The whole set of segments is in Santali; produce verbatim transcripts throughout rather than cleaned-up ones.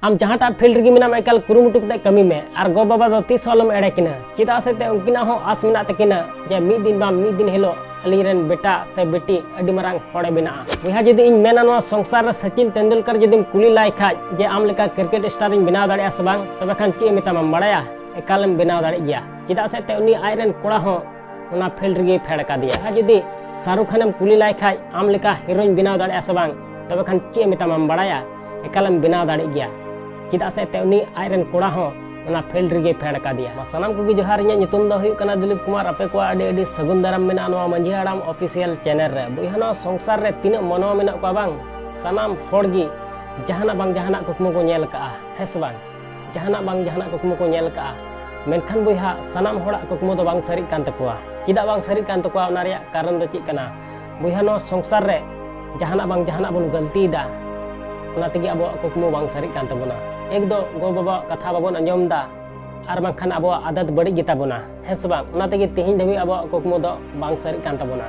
ᱟᱢ ᱡᱟᱦᱟᱸᱴᱟᱜ ᱯᱷᱤᱞᱰ ᱨᱮᱜᱮ ᱢᱮᱱᱟᱢ, ᱮᱠᱟᱞ ᱠᱩᱨᱩᱢᱩᱴᱩ ᱠᱟᱛᱮ ᱠᱟᱹᱢᱤ ᱢᱮ ᱟᱨ ᱜᱚ ᱵᱟᱵᱟ ᱫᱚ ᱛᱤᱥ ᱦᱚᱸ ᱟᱞᱚᱢ ᱮᱲᱮ ᱠᱤᱱᱟ᱾ ᱪᱮᱫᱟᱜ ᱥᱮ ᱛᱮ ᱩᱱᱠᱤᱱᱟᱜ ᱦᱚᱸ ᱟᱥ ᱢᱮᱱᱟᱜ ᱛᱟᱹᱠᱤᱱᱟ ᱡᱮ ᱢᱤᱫ ᱫᱤᱱ ᱵᱟᱝ ᱢᱤᱫ ᱫᱤᱱ ᱦᱤᱞᱳᱜ ᱟᱹᱞᱤᱧ ᱨᱮᱱ ᱵᱮᱴᱟ ᱥᱮ ᱵᱤᱴᱤ ᱟᱹᱰᱤ ᱢᱟᱨᱟᱝ ᱦᱚᱲᱮ ᱵᱮᱱᱟᱜᱼᱟ᱾ ᱵᱚᱭᱦᱟ, ᱡᱩᱫᱤ ᱤᱧ ᱢᱮᱱᱟ ᱱᱚᱣᱟ ᱥᱚᱝᱥᱟᱨ ᱨᱮ ᱥᱚᱪᱤᱱ ᱛᱮᱱᱫᱩᱞᱠᱟᱨ ᱡᱩᱫᱤᱢ ᱠᱩᱞᱤ ᱞᱟᱭ ᱠᱷᱟᱡ ᱡᱮ ᱟᱢ ᱞᱮᱠᱟ ᱠᱨᱤᱠᱮᱴ ᱥᱴᱟᱨ ᱤᱧ ᱵᱮᱱᱟᱣ ᱫᱟᱲᱮᱭᱟᱜᱼᱟ ᱥᱮ ᱵᱟᱝ, ᱛᱚᱵᱮ ᱠᱷᱟᱱ ᱪᱮᱫ ᱮ ᱢᱮᱛᱟᱢᱟᱢ ᱵᱟᱲᱟᱭᱟ? ᱮᱠᱟᱞᱮᱢ ᱵᱮᱱᱟᱣ ᱫᱟᱲᱮᱜ ᱜᱮᱭᱟ᱾ ᱪᱮᱫᱟᱜ ᱥᱮ ᱛᱮ ᱩᱱᱤ ᱟᱡ ᱨᱮᱱ ᱠᱚᱲᱟ ᱦᱚᱸ ᱚᱱᱟ ᱯᱷᱤᱞᱰ ᱨᱮᱜᱮ ᱯᱷᱮᱰ ᱟᱠᱟᱫᱮᱭᱟ᱾ ᱟᱨ ᱡᱩᱫᱤ ᱥᱟᱦᱨᱩᱠ ᱠᱷᱟᱱᱮᱢ ᱠᱩᱞᱤ ᱞᱟᱭ ᱠᱷᱟᱡ ᱟᱢ ᱞᱮᱠᱟ ᱦᱤᱨᱳᱧ ᱵᱮᱱᱟᱣ ᱫᱟᱲᱮᱭᱟᱜᱼᱟ ᱥᱮ ᱵᱟᱝ, ᱛᱚᱵᱮ ᱠᱷᱟᱱ ᱪᱮᱫ ᱮ ᱢᱮᱛᱟᱢᱟᱢ ᱵᱟᱲᱟᱭᱟ? ᱮᱠᱟᱞᱮᱢ ᱵᱮᱱᱟᱣ ᱫᱟᱲᱮᱜ ᱜᱮᱭᱟ᱾ ᱪᱮᱫᱟᱜ ᱥᱮ ᱛᱮ ᱩᱱᱤ ᱟᱡ ᱨᱮᱱ ᱠᱚᱲᱟ ᱦᱚᱸ ᱚᱱᱟ ᱯᱷᱤᱞᱰ ᱨᱮᱜᱮ ᱯᱷᱮᱰ ᱟᱠᱟᱫᱮᱭᱟ᱾ ᱢᱟ ᱥᱟᱱᱟᱢ ᱠᱚᱜᱮ ᱡᱚᱦᱟᱨ, ᱤᱧᱟᱹᱜ ᱧᱩᱛᱩᱢ ᱫᱚ ᱦᱩᱭᱩᱜ ᱠᱟᱱᱟ ᱫᱤᱞᱤᱯ ᱠᱩᱢᱟᱨ᱾ ᱟᱯᱮ ᱠᱚᱣᱟᱜ ᱟᱹᱰᱤ ᱟᱹᱰᱤ ᱥᱟᱹᱜᱩᱱ ᱫᱟᱨᱟᱢ ᱢᱮᱱᱟᱜᱼᱟ ᱱᱚᱣᱟ ᱢᱟᱹᱡᱷᱤ ᱦᱟᱲᱟᱢ ᱚᱯᱷᱤᱥᱤᱭᱟᱞ ᱪᱮᱱᱮᱞ ᱨᱮ᱾ ᱵᱚᱭᱦᱟ, ᱱᱚᱣᱟ ᱥᱚᱝᱥᱟᱨ ᱨᱮ ᱛᱤᱱᱟᱹᱜ ᱢᱟᱱᱣᱟ ᱢᱮᱱᱟᱜ ᱠᱚᱣᱟ ᱵᱟᱝ, ᱥᱟᱱᱟᱢ ᱦᱚᱲ ᱜᱮ ᱡᱟᱦᱟᱱᱟᱜ ᱵᱟᱝ ᱡᱟᱦᱟᱱᱟᱜ ᱠᱩᱠᱢᱩ ᱠᱚ ᱧᱮᱞ ᱠᱟᱜᱼᱟ, ᱦᱮᱸ ᱥᱮ ᱵᱟᱝ? ᱡᱟᱦᱟᱱᱟᱜ ᱵᱟᱝ ᱡᱟᱦᱟᱱᱟᱜ ᱠᱩᱠᱢᱩ ᱠᱚ ᱧᱮᱞ ᱠᱟᱜᱼᱟ᱾ ᱢᱮᱱᱠᱷᱟᱱ ᱵᱚᱭᱦᱟ, ᱥᱟᱱᱟᱢ ᱦᱚᱲᱟᱜ ᱠᱩᱠᱢᱩ ᱫᱚ ᱵᱟᱝ ᱥᱟᱹᱨᱤᱜ ᱠᱟᱱ ᱛᱟᱠᱚᱣᱟ᱾ ᱪᱮᱫᱟᱜ ᱵᱟᱝ ᱥᱟᱹᱨᱤᱜ ᱠᱟᱱ ᱛᱟᱠᱚᱣᱟ? ᱚᱱᱟ ᱨᱮᱭᱟᱜ ᱠᱟᱨᱚᱱ ᱫᱚ ᱪᱮᱫ ᱠᱟᱱᱟ? ᱵᱚᱭᱦᱟ, ᱱᱚᱣᱟ ᱥᱚᱝᱥᱟᱨ ᱨᱮ ᱡᱟᱦᱟᱱᱟᱜ ᱵᱟᱝ ᱡᱟᱦᱟᱱᱟᱜ ᱵᱚᱱ ᱜᱟᱹᱞᱛᱤᱭᱮᱫᱟ, ᱚᱱᱟ ᱛᱮᱜᱮ ᱟᱵᱚᱣᱟᱜ ᱠᱩᱠᱢᱩ ᱵᱟᱝ ᱥᱟᱹᱨᱤᱜ ᱠᱟᱱ ᱛᱟᱵᱚᱱᱟ᱾ ᱮᱠ ᱫᱚ ᱜᱚ ᱵᱟᱵᱟᱣᱟᱜ ᱠᱟᱛᱷᱟ ᱵᱟᱵᱚᱱ ᱟᱸᱡᱚᱢ ᱮᱫᱟ, ᱟᱨ ᱵᱟᱝᱠᱷᱟᱱ ᱟᱵᱚᱣᱟᱜ ᱟᱫᱟᱛ ᱵᱟᱹᱲᱤᱡ ᱜᱮᱛᱟ ᱵᱚᱱᱟ, ᱦᱮᱸ ᱥᱮ ᱵᱟᱝ? ᱚᱱᱟ ᱛᱮᱜᱮ ᱛᱮᱦᱮᱧ ᱫᱷᱟᱹᱵᱤᱡ ᱟᱵᱚᱣᱟᱜ ᱠᱩᱠᱢᱩ ᱫᱚ ᱵᱟᱝ ᱥᱟᱹᱨᱤᱜ ᱠᱟᱱ ᱛᱟᱵᱚᱱᱟ᱾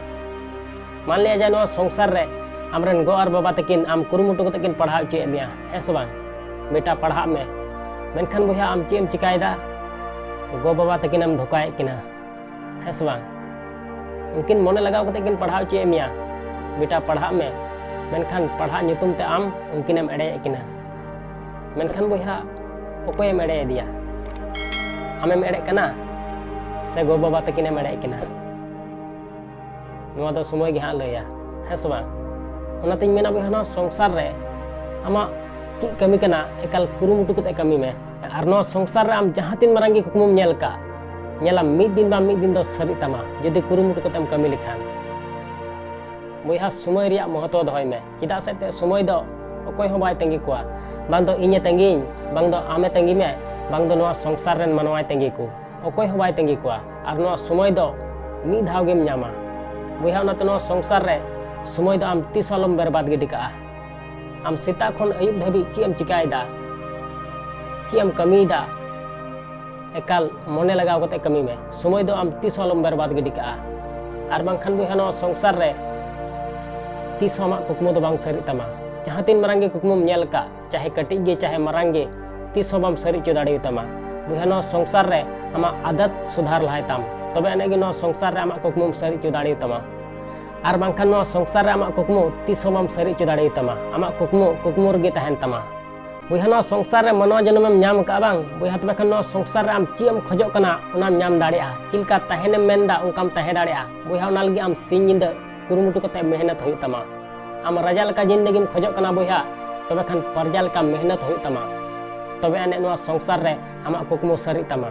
ᱢᱟᱱ ᱞᱤᱭᱟ ᱡᱟᱦᱟᱸ ᱱᱚᱣᱟ ᱥᱚᱝᱥᱟᱨ ᱨᱮ ᱟᱢᱨᱮᱱ ᱜᱚ ᱟᱨ ᱵᱟᱵᱟ ᱛᱟᱹᱠᱤᱱ ᱟᱢ ᱠᱩᱨᱩᱢᱩᱴᱩ ᱠᱟᱛᱮ ᱠᱤᱱ ᱯᱟᱲᱦᱟᱣ ᱦᱚᱪᱚᱭᱮᱫ ᱢᱮᱭᱟ, ᱦᱮᱸ ᱥᱮ ᱵᱟᱝ? ᱵᱮᱴᱟ, ᱯᱟᱲᱦᱟᱜ ᱢᱮ᱾ ᱢᱮᱱᱠᱷᱟᱱ ᱵᱚᱭᱦᱟ, ᱟᱢ ᱪᱮᱫ ᱮᱢ ᱪᱤᱠᱟᱭᱮᱫᱟ? ᱜᱚ ᱵᱟᱵᱟ ᱛᱟᱹᱠᱤᱱ ᱮᱢ ᱫᱷᱳᱠᱟᱭᱮᱫ ᱠᱤᱱᱟ, ᱦᱮᱸ ᱥᱮ ᱵᱟᱝ? ᱩᱱᱠᱤᱱ ᱢᱚᱱᱮ ᱞᱟᱜᱟᱣ ᱠᱟᱛᱮ ᱠᱤᱱ ᱯᱟᱲᱦᱟᱣ ᱦᱚᱪᱚᱭᱮᱫ ᱢᱮᱭᱟ, ᱵᱮᱴᱟ, ᱯᱟᱲᱦᱟᱜ ᱢᱮ᱾ ᱢᱮᱱᱠᱷᱟᱱ ᱯᱟᱲᱦᱟᱜ ᱧᱩᱛᱩᱢ ᱛᱮ ᱟᱢ ᱩᱱᱠᱤᱱᱮᱢ ᱮᱲᱮᱭᱮᱫ ᱠᱤᱱᱟ᱾ ᱢᱮᱱᱠᱷᱟᱱ ᱵᱚᱭᱦᱟ, ᱚᱠᱚᱭᱮᱢ ᱮᱲᱮᱭᱮᱫᱮᱭᱟ? ᱟᱢᱮᱢ ᱮᱲᱮᱜ ᱠᱟᱱᱟ ᱥᱮ ᱜᱚ ᱵᱟᱵᱟ ᱛᱟᱹᱠᱤᱱᱮᱢ ᱮᱲᱮᱭᱮᱫ ᱠᱤᱱᱟ? ᱱᱚᱣᱟ ᱫᱚ ᱥᱚᱢᱚᱭ ᱜᱮ ᱦᱟᱸᱜ ᱞᱟᱹᱭᱟ, ᱦᱮᱸ ᱥᱮ ᱵᱟᱝ? ᱚᱱᱟᱛᱤᱧ ᱢᱮᱱᱟ ᱵᱚᱭᱦᱟ, ᱱᱚᱣᱟ ᱥᱚᱝᱥᱟᱨ ᱨᱮ ᱟᱢᱟᱜ ᱪᱮᱫ ᱠᱟᱹᱢᱤ ᱠᱟᱱᱟ, ᱮᱠᱟᱞ ᱠᱩᱨᱩᱢᱩᱴᱩ ᱠᱟᱛᱮ ᱠᱟᱹᱢᱤ ᱢᱮ᱾ ᱟᱨ ᱱᱚᱣᱟ ᱥᱚᱝᱥᱟᱨ ᱨᱮ ᱟᱢ ᱡᱟᱦᱟᱸ ᱛᱤᱱ ᱢᱟᱨᱟᱝ ᱜᱮ ᱠᱩᱠᱢᱩᱢ ᱧᱮᱞ ᱠᱟᱜ, ᱧᱮᱞᱟᱢ ᱢᱤᱫ ᱫᱤᱱ ᱵᱟᱝ ᱢᱤᱫ ᱫᱤᱱ ᱫᱚ ᱥᱟᱹᱨᱤᱜ ᱛᱟᱢᱟ, ᱡᱩᱫᱤ ᱠᱩᱨᱩᱢᱩᱴᱩ ᱠᱟᱛᱮᱢ ᱠᱟᱹᱢᱤ ᱞᱮᱠᱷᱟᱱ᱾ ᱵᱚᱭᱦᱟ, ᱥᱚᱢᱚᱭ ᱨᱮᱭᱟᱜ ᱢᱚᱦᱚᱛᱚ ᱫᱚᱦᱚᱭ ᱢᱮ᱾ ᱪᱮᱫᱟᱜ ᱥᱮ ᱛᱮ ᱥᱚᱢᱚᱭ ᱫᱚ ᱚᱠᱚᱭ ᱦᱚᱸ ᱵᱟᱭ ᱛᱟᱺᱜᱤ ᱠᱚᱣᱟ᱾ ᱵᱟᱝ ᱫᱚ ᱤᱧᱮ ᱛᱟᱺᱜᱤᱧ, ᱵᱟᱝ ᱫᱚ ᱟᱢᱮ ᱛᱟᱺᱜᱤ ᱢᱮ, ᱵᱟᱝ ᱫᱚ ᱱᱚᱣᱟ ᱥᱚᱝᱥᱟᱨ ᱨᱮᱱ ᱢᱟᱱᱣᱟᱭ ᱛᱟᱺᱜᱤ ᱠᱚ᱾ ᱚᱠᱚᱭ ᱦᱚᱸ ᱵᱟᱭ ᱛᱟᱺᱜᱤ ᱠᱚᱣᱟ᱾ ᱟᱨ ᱱᱚᱣᱟ ᱥᱚᱢᱚᱭ ᱫᱚ ᱢᱤᱫ ᱫᱷᱟᱣ ᱜᱮᱢ ᱧᱟᱢᱟ᱾ ᱵᱚᱭᱦᱟ, ᱚᱱᱟᱛᱮ ᱱᱚᱣᱟ ᱥᱚᱝᱥᱟᱨ ᱨᱮ ᱥᱚᱢᱚᱭ ᱫᱚ ᱟᱢ ᱛᱤᱥ ᱦᱚᱸ ᱟᱞᱚᱢ ᱵᱮᱨᱵᱟᱫ ᱜᱤᱰᱤ ᱠᱟᱜᱼᱟ᱾ ᱟᱢ ᱥᱮᱛᱟᱜ ᱠᱷᱚᱱ ᱟᱹᱭᱩᱵ ᱫᱷᱟᱹᱵᱤᱡ ᱪᱮᱫ ᱮᱢ ᱪᱤᱠᱟᱭᱮᱫᱟ, ᱪᱮᱫ ᱮᱢ ᱠᱟᱹᱢᱤᱭᱮᱫᱟ, ᱮᱠᱟᱞ ᱢᱚᱱᱮ ᱞᱟᱜᱟᱣ ᱠᱟᱛᱮ ᱠᱟᱹᱢᱤ ᱢᱮ᱾ ᱥᱚᱢᱚᱭ ᱫᱚ ᱟᱢ ᱛᱤᱥ ᱦᱚᱸ ᱟᱞᱚᱢ ᱵᱮᱨᱵᱟᱫ ᱜᱤᱰᱤ ᱠᱟᱜᱼᱟ᱾ ᱟᱨ ᱵᱟᱝᱠᱷᱟᱱ ᱵᱚᱭᱦᱟ, ᱱᱚᱣᱟ ᱥᱚᱝᱥᱟᱨ ᱨᱮ ᱛᱤᱥ ᱦᱚᱸ ᱟᱢᱟᱜ ᱠᱩᱠᱢᱩ ᱫᱚ ᱵᱟᱝ ᱥᱟᱹᱨᱤᱜ ᱛᱟᱢᱟ᱾ ᱡᱟᱦᱟᱸ ᱛᱤᱱ ᱢᱟᱨᱟᱝ ᱜᱮ ᱠᱩᱠᱢᱩᱢ ᱧᱮᱞ ᱟᱠᱟᱫ, ᱪᱟᱦᱮ ᱠᱟᱹᱴᱤᱡ ᱜᱮ ᱪᱟᱦᱮ ᱢᱟᱨᱟᱝ ᱜᱮ, ᱛᱤᱥ ᱦᱚᱸ ᱵᱟᱢ ᱥᱟᱹᱨᱤ ᱦᱚᱪᱚ ᱫᱟᱲᱮᱭᱟᱛᱟᱢᱟ᱾ ᱵᱚᱭᱦᱟ, ᱱᱚᱣᱟ ᱥᱚᱝᱥᱟᱨ ᱨᱮ ᱟᱢᱟᱜ ᱟᱫᱟᱛ ᱥᱩᱫᱷᱟᱨ ᱞᱟᱦᱟᱭ ᱛᱟᱢ, ᱛᱚᱵᱮ ᱟᱹᱱᱤᱡ ᱜᱮ ᱱᱚᱣᱟ ᱥᱚᱝᱥᱟᱨ ᱨᱮ ᱟᱢᱟᱜ ᱠᱩᱠᱢᱩᱢ ᱥᱟᱹᱨᱤ ᱦᱚᱪᱚ ᱫᱟᱲᱮᱭᱟᱛᱟᱢᱟ᱾ ᱟᱨ ᱵᱟᱝᱠᱷᱟᱱ ᱱᱚᱣᱟ ᱥᱚᱝᱥᱟᱨ ᱨᱮ ᱟᱢᱟᱜ ᱠᱩᱠᱢᱩ ᱛᱤᱥ ᱦᱚᱸ ᱵᱟᱢ ᱥᱟᱹᱨᱤ ᱦᱚᱪᱚ ᱫᱟᱲᱮᱭᱟᱛᱟᱢᱟ᱾ ᱟᱢᱟᱜ ᱠᱩᱠᱢᱩ ᱠᱩᱠᱢᱩ ᱨᱮᱜᱮ ᱛᱟᱦᱮᱱ ᱛᱟᱢᱟ᱾ ᱵᱚᱭᱦᱟ, ᱱᱚᱣᱟ ᱥᱚᱝᱥᱟᱨ ᱨᱮ ᱢᱟᱱᱣᱟ ᱡᱚᱱᱚᱢᱮᱢ ᱧᱟᱢ ᱟᱠᱟᱫᱼᱟ ᱵᱟᱝ? ᱵᱚᱭᱦᱟ, ᱛᱚᱵᱮ ᱠᱷᱟᱱ ᱱᱚᱣᱟ ᱥᱚᱝᱥᱟᱨ ᱨᱮ ᱟᱢ ᱪᱮᱫ ᱮᱢ ᱠᱷᱚᱡᱚᱜ ᱠᱟᱱᱟ, ᱚᱱᱟᱢ ᱧᱟᱢ ᱫᱟᱲᱮᱭᱟᱜᱼᱟ᱾ ᱪᱮᱫ ᱞᱮᱠᱟ ᱛᱟᱦᱮᱱᱮᱢ ᱢᱮᱱᱫᱟ, ᱚᱱᱠᱟᱢ ᱛᱟᱦᱮᱸ ᱫᱟᱲᱮᱭᱟᱜᱼᱟ᱾ ᱵᱚᱭᱦᱟ, ᱚᱱᱟ ᱞᱟᱹᱜᱤᱫ ᱟᱢ ᱥᱤᱧ ᱧᱤᱫᱟᱹ ᱠᱩᱨᱩᱢᱩᱴᱩ ᱠᱟᱛᱮ ᱢᱮᱦᱱᱚᱛ ᱦᱩᱭᱩᱜ ᱛᱟᱢᱟ᱾ ᱟᱢ ᱨᱟᱡᱟ ᱞᱮᱠᱟ ᱡᱤᱱᱫᱮᱜᱤᱢ ᱠᱷᱚᱡᱚᱜ ᱠᱟᱱᱟ ᱵᱚᱭᱦᱟ, ᱛᱚᱵᱮ ᱠᱷᱟᱱ ᱯᱨᱚᱡᱟ ᱞᱮᱠᱟ ᱢᱮᱦᱱᱚᱛ ᱦᱩᱭᱩᱜ ᱛᱟᱢᱟ, ᱛᱚᱵᱮ ᱟᱹᱱᱤᱡ ᱱᱚᱣᱟ ᱥᱚᱝᱥᱟᱨ ᱨᱮ ᱟᱢᱟᱜ ᱠᱩᱠᱢᱩ ᱥᱟᱹᱨᱤᱜ ᱛᱟᱢᱟ᱾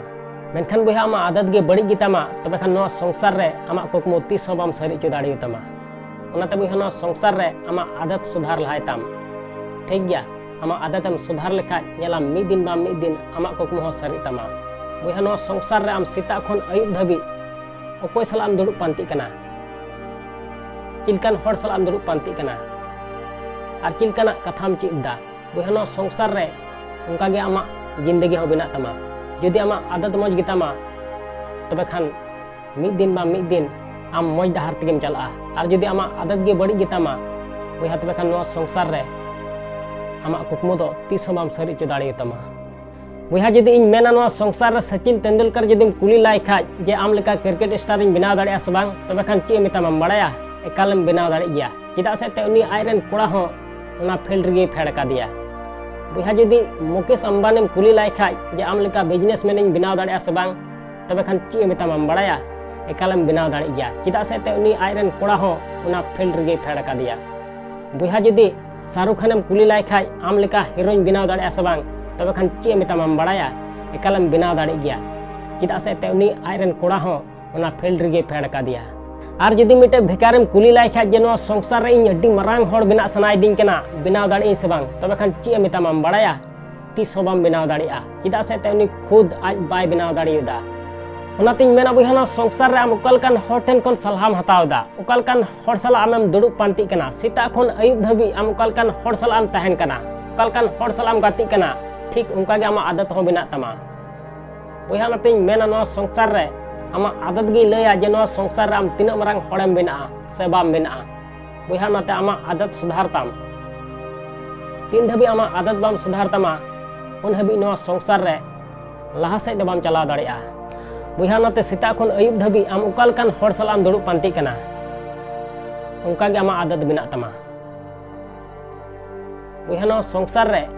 ᱢᱮᱱᱠᱷᱟᱱ ᱵᱚᱭᱦᱟ, ᱟᱢᱟᱜ ᱟᱫᱟᱛ ᱜᱮ ᱵᱟᱹᱲᱤᱡ ᱜᱮᱛᱟᱢᱟ, ᱛᱚᱵᱮ ᱠᱷᱟᱱ ᱱᱚᱣᱟ ᱥᱚᱝᱥᱟᱨ ᱨᱮ ᱟᱢᱟᱜ ᱠᱩᱠᱢᱩ ᱛᱤᱥ ᱦᱚᱸ ᱵᱟᱢ ᱥᱟᱹᱨᱤ ᱦᱚᱪᱚ ᱫᱟᱲᱮᱭᱟᱛᱟᱢᱟ᱾ ᱚᱱᱟᱛᱮ ᱵᱚᱭᱦᱟ, ᱱᱚᱣᱟ ᱥᱚᱝᱥᱟᱨ ᱨᱮ ᱟᱢᱟᱜ ᱟᱫᱟᱛ ᱥᱩᱫᱷᱟᱨ ᱞᱟᱦᱟᱭ ᱛᱟᱢ᱾ ᱴᱷᱤᱠ ᱜᱮᱭᱟ, ᱟᱢᱟᱜ ᱟᱫᱟᱛ ᱮᱢ ᱥᱩᱫᱷᱟᱨ ᱞᱮᱠᱷᱟᱡ ᱧᱮᱞᱟᱢ ᱢᱤᱫ ᱫᱤᱱ ᱵᱟᱝ ᱢᱤᱫ ᱫᱤᱱ ᱟᱢᱟᱜ ᱠᱩᱠᱢᱩ ᱦᱚᱸ ᱥᱟᱹᱨᱤᱜ ᱛᱟᱢᱟ᱾ ᱵᱚᱭᱦᱟ, ᱱᱚᱣᱟ ᱥᱚᱝᱥᱟᱨ ᱨᱮ ᱟᱢ ᱥᱮᱛᱟᱜ ᱠᱷᱚᱱ ᱟᱹᱭᱩᱵ ᱫᱷᱟᱹᱵᱤᱡ ᱚᱠᱚᱭ ᱥᱟᱞᱟᱜ ᱮᱢ ᱫᱩᱲᱩᱵ ᱯᱟᱱᱛᱮᱜ ᱠᱟᱱᱟ? ᱪᱮᱫ ᱞᱮᱠᱟᱱ ᱦᱚᱲ ᱥᱟᱞᱟᱜ ᱮᱢ ᱫᱩᱲᱩᱵ ᱯᱟᱱᱛᱮᱜ ᱠᱟᱱᱟ? ᱟᱨ ᱪᱮᱫ ᱞᱮᱠᱟᱱᱟᱜ ᱠᱟᱛᱷᱟᱢ ᱪᱮᱫ ᱮᱫᱟ? ᱵᱚᱭᱦᱟ, ᱱᱚᱣᱟ ᱥᱚᱝᱥᱟᱨ ᱨᱮ ᱚᱱᱠᱟ ᱜᱮ ᱟᱢᱟᱜ ᱡᱤᱱᱫᱮᱜᱤ ᱦᱚᱸ ᱵᱮᱱᱟᱜ ᱛᱟᱢᱟ᱾ ᱡᱩᱫᱤ ᱟᱢᱟᱜ ᱟᱫᱟᱛ ᱢᱚᱡᱽ ᱜᱮᱛᱟᱢᱟ, ᱛᱚᱵᱮ ᱠᱷᱟᱱ ᱢᱤᱫ ᱫᱤᱱ ᱵᱟᱝ ᱢᱤᱫ ᱫᱤᱱ ᱟᱢ ᱢᱚᱡᱽ ᱰᱟᱦᱟᱨ ᱛᱮᱜᱮᱢ ᱪᱟᱞᱟᱜᱼᱟ᱾ ᱟᱨ ᱡᱩᱫᱤ ᱟᱢᱟᱜ ᱟᱫᱟᱛ ᱜᱮ ᱵᱟᱹᱲᱤᱡ ᱜᱮᱛᱟᱢᱟ, ᱵᱚᱭᱦᱟ, ᱛᱚᱵᱮ ᱠᱷᱟᱱ ᱱᱚᱣᱟ ᱥᱚᱝᱥᱟᱨ ᱨᱮ ᱟᱢᱟᱜ ᱠᱩᱠᱢᱩ ᱫᱚ ᱛᱤᱥ ᱦᱚᱸ ᱵᱟᱢ ᱥᱟᱹᱨᱤ ᱦᱚᱪᱚ ᱫᱟᱲᱮᱭᱟᱛᱟᱢᱟ᱾ ᱵᱚᱭᱦᱟ, ᱡᱩᱫᱤ ᱤᱧ ᱢᱮᱱᱟ ᱱᱚᱣᱟ ᱥᱚᱝᱥᱟᱨ ᱨᱮ ᱥᱚᱪᱤᱱ ᱛᱮᱱᱫᱩᱞᱠᱟᱨ ᱡᱩᱫᱤᱢ ᱠᱩᱞᱤ ᱞᱟᱭ ᱠᱷᱟᱡ ᱡᱮ ᱟᱢ ᱞᱮᱠᱟ ᱠᱨᱤᱠᱮᱴ ᱥᱴᱟᱨ ᱤᱧ ᱵᱮᱱᱟᱣ ᱫᱟᱲᱮᱭᱟᱜᱼᱟ ᱥᱮ ᱵᱟᱝ, ᱛᱚᱵᱮ ᱠᱷᱟᱱ ᱪᱮᱫ ᱮ ᱢᱮᱛᱟᱢᱟᱢ ᱵᱟᱲᱟᱭᱟ? ᱮᱠᱟᱞᱮᱢ ᱵᱮᱱᱟᱣ ᱫᱟᱲᱮᱜ ᱜᱮᱭᱟ᱾ ᱪᱮᱫᱟᱜ ᱥᱮ ᱮᱱᱛᱮ ᱩᱱᱤ ᱟᱡᱨᱮᱱ ᱠᱚᱲᱟ ᱦᱚᱸ ᱚᱱᱟ ᱯᱷᱤᱞᱰ ᱨᱮᱜᱮᱭ ᱯᱷᱮᱰ ᱟᱠᱟᱫᱮᱭᱟ᱾ ᱵᱚᱭᱦᱟ, ᱡᱩᱫᱤ ᱢᱩᱠᱮᱥ ᱟᱢᱵᱟᱱᱤᱢ ᱠᱩᱞᱤ ᱞᱟᱭ ᱠᱷᱟᱡ ᱡᱮ ᱟᱢ ᱞᱮᱠᱟ ᱵᱤᱡᱽᱱᱮᱥᱢᱮᱱ ᱤᱧ ᱵᱮᱱᱟᱣ ᱫᱟᱲᱮᱭᱟᱜᱼᱟ ᱥᱮ ᱵᱟᱝ, ᱛᱚᱵᱮ ᱠᱷᱟᱱ ᱪᱮᱫ ᱮ ᱢᱮᱛᱟᱢᱟᱢ ᱵᱟᱲᱟᱭᱟ? ᱮᱠᱟᱞᱮᱢ ᱵᱮᱱᱟᱣ ᱫᱟᱲᱮᱜ ᱜᱮᱭᱟ᱾ ᱪᱮᱫᱟᱜ ᱥᱮ ᱮᱱᱛᱮ ᱩᱱᱤ ᱟᱡᱨᱮᱱ ᱠᱚᱲᱟ ᱦᱚᱸ ᱚᱱᱟ ᱯᱷᱤᱞᱰ ᱨᱮᱜᱮᱭ ᱯᱷᱮᱰ ᱟᱠᱟᱫᱮᱭᱟ᱾ ᱵᱚᱭᱦᱟ, ᱡᱩᱫᱤ ᱥᱟᱦᱨᱩᱠᱷ ᱠᱷᱟᱱᱮᱢ ᱠᱩᱞᱤ ᱞᱟᱭ ᱠᱷᱟᱡ ᱟᱢ ᱞᱮᱠᱟ ᱦᱤᱨᱳᱧ ᱵᱮᱱᱟᱣ ᱫᱟᱲᱮᱭᱟᱜᱼᱟ ᱥᱮ ᱵᱟᱝ, ᱛᱚᱵᱮ ᱠᱷᱟᱱ ᱪᱮᱫ ᱮ ᱢᱮᱛᱟᱢᱟᱢ ᱵᱟᱲᱟᱭᱟ? ᱮᱠᱟᱞᱮᱢ ᱵᱮᱱᱟᱣ ᱫᱟᱲᱮᱜ ᱜᱮᱭᱟ᱾ ᱪᱮᱫᱟᱜ ᱥᱮ ᱮᱱᱛᱮ ᱩᱱᱤ ᱟᱡᱨᱮᱱ ᱠᱚᱲᱟ ᱦᱚᱸ ᱚᱱᱟ ᱯᱷᱤᱞᱰ ᱨᱮᱜᱮᱭ ᱯᱷᱮᱰ ᱟᱠᱟᱫᱮᱭᱟ᱾ ᱟᱨ ᱡᱩᱫᱤ ᱢᱤᱫᱴᱮᱡ ᱵᱷᱮᱠᱟᱨᱮᱢ ᱠᱩᱞᱤ ᱞᱟᱭ ᱠᱷᱟᱡ ᱡᱮ ᱱᱚᱣᱟ ᱥᱚᱝᱥᱟᱨ ᱨᱮ ᱤᱧ ᱟᱹᱰᱤ ᱢᱟᱨᱟᱝ ᱦᱚᱲ ᱵᱮᱱᱟᱜ ᱥᱟᱱᱟᱭᱤᱫᱤᱧ ᱠᱟᱱᱟ, ᱵᱮᱱᱟᱣ ᱫᱟᱲᱮᱭᱟᱜ ᱟᱹᱧ ᱥᱮ ᱵᱟᱝ, ᱛᱚᱵᱮ ᱠᱷᱟᱱ ᱪᱮᱫ ᱮ ᱢᱮᱛᱟᱢᱟᱢ ᱵᱟᱲᱟᱭᱟ? ᱛᱤᱥ ᱦᱚᱸ ᱵᱟᱢ ᱵᱮᱱᱟᱣ ᱫᱟᱲᱮᱭᱟᱜᱼᱟ᱾ ᱪᱮᱫᱟᱜ ᱥᱮ ᱮᱱᱛᱮ ᱩᱱᱤ ᱠᱷᱩᱫ ᱟᱡ ᱵᱟᱭ ᱵᱮᱱᱟᱣ ᱫᱟᱲᱮᱭᱟᱫᱟ᱾ ᱚᱱᱟᱛᱤᱧ ᱢᱮᱱᱟ ᱵᱚᱭᱦᱟ, ᱱᱚᱣᱟ ᱥᱚᱝᱥᱟᱨ ᱨᱮ ᱟᱢ ᱚᱠᱟ ᱞᱮᱠᱟᱱ ᱦᱚᱲ ᱴᱷᱮᱱ ᱠᱷᱚᱱ ᱥᱟᱞᱦᱟᱢ ᱦᱟᱛᱟᱣ ᱮᱫᱟ, ᱚᱠᱟ ᱞᱮᱠᱟᱱ ᱦᱚᱲ ᱥᱟᱞᱟᱜ ᱟᱢᱮᱢ ᱫᱩᱲᱩᱵ ᱯᱟᱱᱛᱮᱜ ᱠᱟᱱᱟ, ᱥᱮᱛᱟᱜ ᱠᱷᱚᱱ ᱟᱹᱭᱩᱵ ᱫᱷᱟᱹᱵᱤᱡ ᱟᱢ ᱚᱠᱟ ᱞᱮᱠᱟᱱ ᱦᱚᱲ ᱥᱟᱞᱟᱜ ᱮᱢ ᱛᱟᱦᱮᱱ ᱠᱟᱱᱟ, ᱚᱠᱟ ᱞᱮᱠᱟᱱ ᱦᱚᱲ ᱥᱟᱞᱟᱜ ᱮᱢ ᱜᱟᱛᱮᱜ ᱠᱟᱱᱟ, ᱴᱷᱤᱠ ᱚᱱᱠᱟ ᱜᱮ ᱟᱢᱟᱜ ᱟᱫᱟᱛ ᱦᱚᱸ ᱵᱮᱱᱟᱜ ᱛᱟᱢᱟ᱾ ᱵᱚᱭᱦᱟ, ᱚᱱᱟᱛᱤᱧ ᱢᱮᱱᱟ ᱱᱚᱣᱟ ᱥᱚᱝᱥᱟᱨ ᱨᱮ ᱟᱢᱟᱜ ᱟᱫᱟᱛ ᱜᱮᱭ ᱞᱟᱹᱭᱟ ᱡᱮ ᱱᱚᱣᱟ ᱥᱚᱝᱥᱟᱨ ᱨᱮ ᱟᱢ ᱛᱤᱱᱟᱹᱜ ᱢᱟᱨᱟᱝ ᱦᱚᱲᱮᱢ ᱵᱮᱱᱟᱜᱼᱟ ᱥᱮ ᱵᱟᱢ ᱵᱮᱱᱟᱜᱼᱟ᱾ ᱵᱚᱭᱦᱟ, ᱚᱱᱟᱛᱮ ᱟᱢᱟᱜ ᱟᱫᱟᱛ ᱥᱩᱫᱷᱟᱨ ᱛᱟᱢ᱾ ᱛᱤᱱ ᱫᱷᱟᱹᱵᱤᱡ ᱟᱢᱟᱜ ᱟᱫᱟᱛ ᱵᱟᱢ ᱥᱩᱫᱷᱟᱨ ᱛᱟᱢᱟ, ᱩᱱ ᱦᱟᱹᱵᱤᱡ ᱱᱚᱣᱟ ᱥᱚᱝᱥᱟᱨ ᱨᱮ ᱞᱟᱦᱟ ᱥᱮᱫ ᱫᱚ ᱵᱟᱢ ᱪᱟᱞᱟᱣ ᱫᱟᱲᱮᱭᱟᱜᱼᱟ᱾ ᱵᱚᱭᱦᱟ, ᱚᱱᱟᱛᱮ ᱥᱮᱛᱟᱜ ᱠᱷᱚᱱ ᱟᱹᱭᱩᱵ ᱫᱷᱟᱹᱵᱤᱡ ᱟᱢ ᱚᱠᱟ ᱞᱮᱠᱟᱱ ᱦᱚᱲ ᱥᱟᱞᱟᱜ ᱮᱢ ᱫᱩᱲᱩᱵ ᱯᱟᱱᱛᱮᱜ ᱠᱟᱱᱟ, ᱚᱱᱠᱟ ᱜᱮ ᱟᱢᱟᱜ ᱟᱫᱟᱛ ᱵᱮᱱᱟᱜ ᱛᱟᱢᱟ᱾ ᱵᱚᱭᱦᱟ, ᱱᱚᱣᱟ ᱥᱚᱝᱥᱟᱨ ᱨᱮ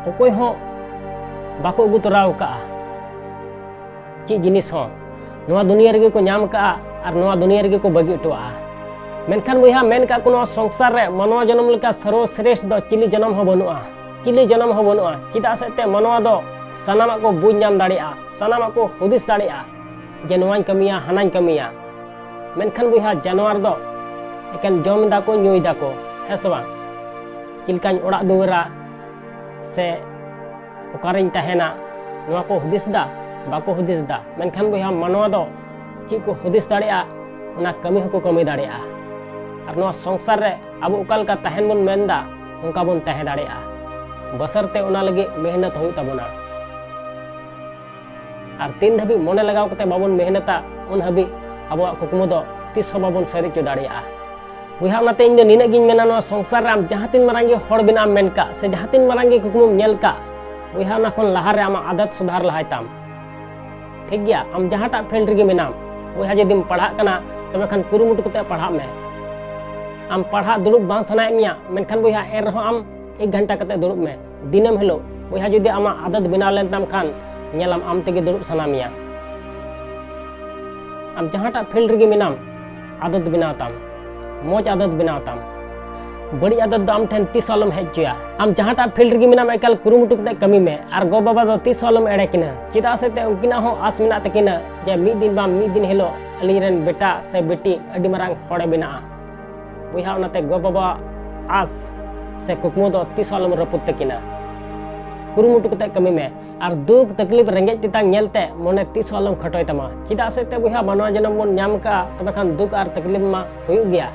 ᱚᱠᱚᱭ ᱦᱚᱸ ᱵᱟᱠᱚ ᱟᱹᱜᱩ ᱛᱚᱨᱟ ᱟᱠᱟᱫᱼᱟ ᱪᱮᱫ ᱡᱤᱱᱤᱥ ᱦᱚᱸ᱾ ᱱᱚᱣᱟ ᱫᱩᱱᱤᱭᱟᱹ ᱨᱮᱜᱮ ᱠᱚ ᱧᱟᱢ ᱟᱠᱟᱫᱼᱟ ᱟᱨ ᱱᱚᱣᱟ ᱫᱩᱱᱤᱭᱟᱹ ᱨᱮᱜᱮ ᱠᱚ ᱵᱟᱹᱜᱤ ᱦᱚᱴᱚᱣᱟᱜᱼᱟ᱾ ᱢᱮᱱᱠᱷᱟᱱ ᱵᱚᱭᱦᱟ, ᱢᱮᱱ ᱠᱟᱜ ᱠᱚ, ᱱᱚᱣᱟ ᱥᱚᱝᱥᱟᱨ ᱨᱮ ᱢᱟᱱᱣᱟ ᱡᱚᱱᱚᱢ ᱞᱮᱠᱟ ᱥᱚᱨᱵᱚ ᱥᱨᱮᱥᱴ ᱫᱚ ᱪᱤᱞᱤ ᱡᱚᱱᱚᱢ ᱦᱚᱸ ᱵᱟᱹᱱᱩᱜᱼᱟ, ᱪᱤᱞᱤ ᱡᱚᱱᱚᱢ ᱦᱚᱸ ᱵᱟᱹᱱᱩᱜᱼᱟ᱾ ᱪᱮᱫᱟᱜ ᱥᱮ ᱛᱮ ᱢᱟᱱᱣᱟ ᱫᱚ ᱥᱟᱱᱟᱢᱟᱜ ᱠᱚ ᱵᱩᱡᱽ ᱧᱟᱢ ᱫᱟᱲᱮᱭᱟᱜᱼᱟ, ᱥᱟᱱᱟᱢᱟᱜ ᱠᱚ ᱦᱩᱫᱤᱥ ᱫᱟᱲᱮᱭᱟᱜᱼᱟ ᱡᱮ ᱱᱚᱣᱟᱧ ᱠᱟᱹᱢᱤᱭᱟ, ᱦᱟᱱᱟᱧ ᱠᱟᱹᱢᱤᱭᱟ᱾ ᱢᱮᱱᱠᱷᱟᱱ ᱵᱚᱭᱦᱟ, ᱡᱟᱱᱣᱟᱨ ᱫᱚ ᱮᱠᱮᱱ ᱡᱚᱢ ᱮᱫᱟ ᱠᱚ, ᱧᱩᱭ ᱫᱟ ᱠᱚ, ᱦᱮᱸ ᱥᱮ ᱵᱟᱝ? ᱪᱮᱫ ᱞᱮᱠᱟᱧ ᱚᱲᱟᱜ ᱫᱩᱣᱟᱹᱨᱟ ᱥᱮ ᱚᱠᱟᱨᱮᱧ ᱛᱟᱦᱮᱱᱟ, ᱱᱚᱣᱟ ᱠᱚ ᱦᱩᱫᱤᱥ ᱫᱟ? ᱵᱟᱠᱚ ᱦᱩᱫᱤᱥ ᱫᱟ᱾ ᱢᱮᱱᱠᱷᱟᱱ ᱵᱚᱭᱦᱟ, ᱢᱟᱱᱣᱟ ᱫᱚ ᱪᱮᱫ ᱠᱚ ᱦᱩᱫᱤᱥ ᱫᱟᱲᱮᱭᱟᱜᱼᱟ, ᱚᱱᱟ ᱠᱟᱹᱢᱤ ᱦᱚᱸᱠᱚ ᱠᱟᱹᱢᱤ ᱫᱟᱲᱮᱭᱟᱜᱼᱟ᱾ ᱟᱨ ᱱᱚᱣᱟ ᱥᱚᱝᱥᱟᱨ ᱨᱮ ᱟᱵᱚ ᱚᱠᱟ ᱞᱮᱠᱟ ᱛᱟᱦᱮᱱ ᱵᱚᱱ ᱢᱮᱱᱫᱟ, ᱚᱱᱠᱟ ᱵᱚᱱ ᱛᱟᱦᱮᱸ ᱫᱟᱲᱮᱭᱟᱜᱼᱟ᱾ ᱵᱚᱥᱚᱨᱛᱮ ᱚᱱᱟ ᱞᱟᱹᱜᱤᱫ ᱢᱮᱦᱱᱚᱛ ᱦᱩᱭᱩᱜ ᱛᱟᱵᱚᱱᱟ᱾ ᱟᱨ ᱛᱤᱱ ᱫᱷᱟᱹᱵᱤᱡ ᱢᱚᱱᱮ ᱞᱟᱜᱟᱣ ᱠᱟᱛᱮ ᱵᱟᱵᱚᱱ ᱢᱮᱦᱱᱚᱛᱟ, ᱩᱱ ᱦᱟᱹᱵᱤᱡ ᱟᱵᱚᱣᱟᱜ ᱠᱩᱠᱢᱩ ᱫᱚ ᱛᱤᱥ ᱦᱚᱸ ᱵᱟᱵᱚᱱ ᱥᱟᱹᱨᱤ ᱦᱚᱪᱚ ᱫᱟᱲᱮᱭᱟᱜᱼᱟ᱾ ᱵᱚᱭᱦᱟ, ᱚᱱᱟᱛᱮ ᱤᱧ ᱫᱚ ᱱᱤᱱᱟᱹᱜ ᱜᱤᱧ ᱢᱮᱱᱟ, ᱱᱚᱣᱟ ᱥᱚᱝᱥᱟᱨ ᱨᱮ ᱟᱢ ᱡᱟᱦᱟᱸ ᱛᱤᱱ ᱢᱟᱨᱟᱝ ᱜᱮ ᱦᱚᱲ ᱵᱮᱱᱟᱜ ᱮᱢ ᱢᱮᱱ ᱠᱟᱜ ᱥᱮ ᱡᱟᱦᱟᱸ ᱛᱤᱱ ᱢᱟᱨᱟᱝ ᱜᱮ ᱠᱩᱠᱢᱩᱢ ᱧᱮᱞ ᱠᱟᱜ, ᱵᱚᱭᱦᱟ, ᱚᱱᱟ ᱠᱷᱚᱱ ᱞᱟᱦᱟᱨᱮ ᱟᱢᱟᱜ ᱟᱫᱟᱛ ᱥᱩᱫᱷᱟᱨ ᱞᱟᱦᱟᱭ ᱛᱟᱢ᱾ ᱴᱷᱤᱠ ᱜᱮᱭᱟ, ᱟᱢ ᱡᱟᱦᱟᱸᱴᱟᱜ field ᱨᱮᱜᱮ ᱢᱮᱱᱟᱢ, ᱵᱚᱭᱦᱟ, ᱡᱩᱫᱤᱢ ᱯᱟᱲᱦᱟᱜ ᱠᱟᱱᱟ, ᱛᱚᱵᱮ ᱠᱷᱟᱱ ᱠᱩᱨᱩᱢᱩᱴᱩ ᱠᱟᱛᱮ ᱯᱟᱲᱦᱟᱜ ᱢᱮ᱾ ᱟᱢ ᱯᱟᱲᱦᱟᱜ ᱫᱩᱲᱩᱵ ᱵᱟᱝ ᱥᱟᱱᱟᱭᱮᱫ ᱢᱮᱭᱟ, ᱢᱮᱱᱠᱷᱟᱱ ᱵᱚᱭᱦᱟ, ᱮᱱ ᱨᱮᱦᱚᱸ ᱟᱢ ᱮᱠ ᱜᱷᱚᱱᱴᱟ ᱠᱟᱛᱮ ᱫᱩᱲᱩᱵ ᱢᱮ ᱫᱤᱱᱟᱹᱢ ᱦᱤᱞᱳᱜ᱾ ᱵᱚᱭᱦᱟ, ᱡᱩᱫᱤ ᱟᱢᱟᱜ ᱟᱫᱟᱛ ᱵᱮᱱᱟᱣ ᱞᱮᱱ ᱛᱟᱢ ᱠᱷᱟᱱ, ᱧᱮᱞᱟᱢ ᱟᱢ ᱛᱮᱜᱮ ᱫᱩᱲᱩᱵ ᱥᱟᱱᱟ ᱢᱮᱭᱟ᱾ ᱟᱢ ᱡᱟᱦᱟᱸᱴᱟᱜ field ᱨᱮᱜᱮ ᱢᱮᱱᱟᱢ, ᱟᱫᱟᱛ ᱵᱮᱱᱟᱣ ᱛᱟᱢ, ᱢᱚᱡᱽ ᱟᱫᱟᱛ ᱵᱮᱱᱟᱣ ᱛᱟᱢ᱾ ᱵᱟᱹᱲᱤᱡ ᱟᱫᱟᱛ ᱫᱚ ᱟᱢ ᱴᱷᱮᱱ ᱛᱤᱥ ᱦᱚᱸ ᱟᱞᱚᱢ ᱦᱮᱡ ᱦᱚᱪᱚᱭᱟ᱾ ᱟᱢ ᱡᱟᱦᱟᱸᱴᱟᱜ field ᱨᱮᱜᱮ ᱢᱮᱱᱟᱢ, ᱮᱠᱟᱞ ᱠᱩᱨᱩᱢᱩᱴᱩ ᱠᱟᱛᱮ ᱠᱟᱹᱢᱤ ᱢᱮ᱾ ᱟᱨ ᱜᱚ ᱵᱟᱵᱟ ᱫᱚ ᱛᱤᱥ ᱦᱚᱸ ᱟᱞᱚᱢ ᱮᱲᱮ ᱠᱤᱱᱟ, ᱪᱮᱫᱟᱜ ᱥᱮ ᱛᱮ ᱩᱱᱠᱤᱱᱟᱜ ᱦᱚᱸ ᱟᱥ ᱢᱮᱱᱟᱜ ᱛᱟᱹᱠᱤᱱᱟ ᱡᱮ ᱢᱤᱫ ᱫᱤᱱ ᱵᱟᱝ ᱢᱤᱫ ᱫᱤᱱ ᱦᱤᱞᱳᱜ ᱟᱹᱞᱤᱧ ᱨᱮᱱ ᱵᱮᱴᱟ ᱥᱮ ᱵᱤᱴᱤ ᱟᱹᱰᱤ ᱢᱟᱨᱟᱝ ᱦᱚᱲᱮ ᱵᱮᱱᱟᱜᱼᱟ᱾ ᱵᱚᱭᱦᱟ, ᱚᱱᱟᱛᱮ ᱜᱚ ᱵᱟᱵᱟᱣᱟᱜ ᱟᱥ ᱥᱮ ᱠᱩᱠᱢᱩ ᱫᱚ ᱛᱤᱥ ᱦᱚᱸ ᱟᱞᱚᱢ ᱨᱟᱹᱯᱩᱫ ᱛᱟᱹᱠᱤᱱᱟ᱾ ᱠᱩᱨᱩᱢᱩᱴᱩ ᱠᱟᱛᱮ ᱠᱟᱹᱢᱤ ᱢᱮ᱾ ᱟᱨ ᱫᱩᱠ ᱛᱟᱠᱞᱤᱯ ᱨᱮᱸᱜᱮᱡ ᱛᱮᱛᱟᱝ ᱧᱮᱞᱛᱮ ᱢᱚᱱᱮ ᱛᱤᱥ ᱦᱚᱸ ᱟᱞᱚᱢ ᱠᱷᱟᱴᱚᱭ ᱛᱟᱢᱟ᱾ ᱪᱮᱫᱟᱜ ᱥᱮ ᱛᱮ ᱵᱚᱭᱦᱟ, ᱢᱟᱱᱣᱟ ᱡᱚᱱᱚᱢ ᱵᱚᱱ ᱧᱟᱢ ᱠᱟᱜᱼᱟ, ᱛᱚᱵᱮ ᱠᱷᱟᱱ ᱫᱩᱠ ᱟᱨ ᱛᱟᱠᱞᱤᱯ ᱢᱟ ᱦᱩᱭᱩᱜ ᱜᱮᱭᱟ᱾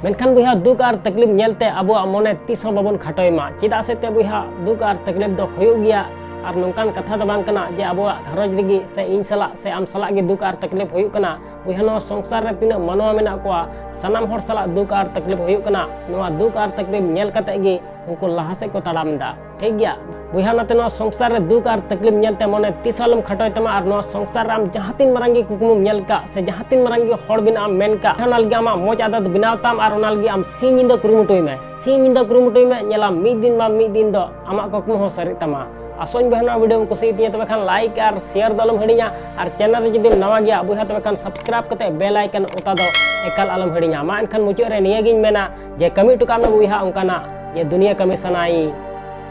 ᱢᱮᱱᱠᱷᱟᱱ ᱵᱚᱭᱦᱟ, ᱫᱩᱠ ᱟᱨ ᱛᱟᱠᱞᱤᱯ ᱧᱮᱞᱛᱮ ᱟᱵᱚᱣᱟᱜ ᱢᱚᱱᱮ ᱛᱤᱥ ᱦᱚᱸ ᱵᱟᱵᱚᱱ ᱠᱷᱟᱴᱚᱭ ᱢᱟ᱾ ᱪᱮᱫᱟᱜ ᱥᱮ ᱛᱮ ᱵᱚᱭᱦᱟ, ᱫᱩᱠ ᱟᱨ ᱛᱟᱠᱞᱤᱯ ᱫᱚ ᱦᱩᱭᱩᱜ ᱜᱮᱭᱟ᱾ ᱟᱨ ᱱᱚᱝᱠᱟᱱ ᱠᱟᱛᱷᱟ ᱫᱚ ᱵᱟᱝ ᱠᱟᱱᱟ ᱡᱮ ᱟᱵᱚᱣᱟᱜ ᱜᱷᱟᱨᱚᱸᱡᱽ ᱨᱮᱜᱮ ᱥᱮ ᱤᱧ ᱥᱟᱞᱟᱜ ᱥᱮ ᱟᱢ ᱥᱟᱞᱟᱜ ᱜᱮ ᱫᱩᱠ ᱟᱨ ᱛᱟᱠᱞᱤᱯ ᱦᱩᱭᱩᱜ ᱠᱟᱱᱟ᱾ ᱵᱚᱭᱦᱟ, ᱱᱚᱣᱟ ᱥᱚᱝᱥᱟᱨ ᱨᱮ ᱛᱤᱱᱟᱹᱜ ᱢᱟᱱᱣᱟ ᱢᱮᱱᱟᱜ ᱠᱚᱣᱟ, ᱥᱟᱱᱟᱢ ᱦᱚᱲ ᱥᱟᱞᱟᱜ ᱫᱩᱠ ᱟᱨ ᱛᱟᱠᱞᱤᱯ ᱦᱩᱭᱩᱜ ᱠᱟᱱᱟ᱾ ᱱᱚᱣᱟ ᱫᱩᱠ ᱟᱨ ᱛᱟᱠᱞᱤᱯ ᱧᱮᱞ ᱠᱟᱛᱮ ᱜᱮ ᱩᱱᱠᱩ ᱞᱟᱦᱟ ᱥᱮᱫ ᱠᱚ ᱛᱟᱲᱟᱢ ᱮᱫᱟ᱾ ᱴᱷᱤᱠ ᱜᱮᱭᱟ ᱵᱚᱭᱦᱟ, ᱚᱱᱟᱛᱮ ᱱᱚᱣᱟ ᱥᱚᱝᱥᱟᱨ ᱨᱮ ᱫᱩᱠ ᱟᱨ ᱛᱟᱠᱞᱤᱯ ᱧᱮᱞᱛᱮ ᱢᱚᱱᱮ ᱛᱤᱥ ᱦᱚᱸ ᱟᱞᱚᱢ ᱠᱷᱟᱴᱚᱭ ᱛᱟᱢᱟ᱾ ᱟᱨ ᱱᱚᱣᱟ ᱥᱚᱝᱥᱟᱨ ᱨᱮ ᱟᱢ ᱡᱟᱦᱟᱸ ᱛᱤᱱ ᱢᱟᱨᱟᱝ ᱜᱮ ᱠᱩᱠᱢᱩᱢ ᱧᱮᱞ ᱠᱟᱜ ᱥᱮ ᱡᱟᱦᱟᱸ ᱛᱤᱱ ᱢᱟᱨᱟᱝ ᱜᱮ ᱦᱚᱲ ᱵᱮᱱᱟᱜ ᱮᱢ ᱢᱮᱱ ᱠᱟᱜ, ᱚᱱᱟ ᱞᱟᱹᱜᱤᱫ ᱟᱢᱟᱜ ᱢᱚᱡᱽ ᱟᱫᱟᱛ ᱵᱮᱱᱟᱣ ᱛᱟᱢ ᱟᱨ ᱚᱱᱟ ᱞᱟᱹᱜᱤᱫ ᱟᱢ ᱥᱤᱧ ᱧᱤᱫᱟᱹ ᱠᱩᱨᱩᱢᱩᱴᱩᱭ ᱢᱮ᱾ ᱥᱤᱧ ᱧᱤᱫᱟᱹ ᱠᱩᱨᱩᱢᱩᱴᱩᱭ ᱢᱮ, ᱧᱮᱞᱟᱢ ᱢᱤᱫ ᱫᱤᱱ ᱵᱟᱝ ᱢᱤᱫ ᱫᱤᱱ ᱫᱚ ᱟᱢᱟᱜ ᱠᱩᱠᱢᱩ ᱦᱚᱸ ᱥᱟᱹᱨᱤᱜ ᱛᱟᱢᱟ᱾ ᱟᱥᱚᱧ ᱵᱚᱭᱦᱟ, ᱱᱚᱣᱟ video ᱮᱢ ᱠᱩᱥᱤᱭᱟᱛᱤᱧᱟ, ᱛᱚᱵᱮ ᱠᱷᱟᱱ like ᱟᱨ share ᱫᱚ ᱟᱞᱚᱢ ᱦᱤᱲᱤᱧᱟ᱾ ᱟᱨ channel ᱨᱮ ᱡᱩᱫᱤᱢ ᱱᱟᱣᱟ ᱜᱮᱭᱟ ᱵᱚᱭᱦᱟ, ᱛᱚᱵᱮ ᱠᱷᱟᱱ subscribe ᱠᱟᱛᱮ bell icon ᱚᱛᱟ ᱫᱚ ᱮᱠᱟᱞ ᱟᱞᱚᱢ ᱦᱤᱲᱤᱧᱟ᱾ ᱢᱟ ᱮᱱᱠᱷᱟᱱ ᱢᱩᱪᱟᱹᱫ ᱨᱮ ᱱᱤᱭᱟᱹᱜᱤᱧ ᱢᱮᱱᱟ ᱡᱮ ᱠᱟᱹᱢᱤ ᱦᱚᱴᱚ ᱠᱟᱜ ᱢᱮ ᱵᱚᱭᱦᱟ ᱚᱱᱠᱟᱱᱟᱜ ᱡᱮ ᱫᱩᱱᱤᱭᱟᱹ ᱠᱟᱹᱢᱤ ᱥᱟᱱᱟᱭ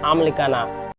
ᱟᱢ ᱞᱮᱠᱟᱱᱟᱜ᱾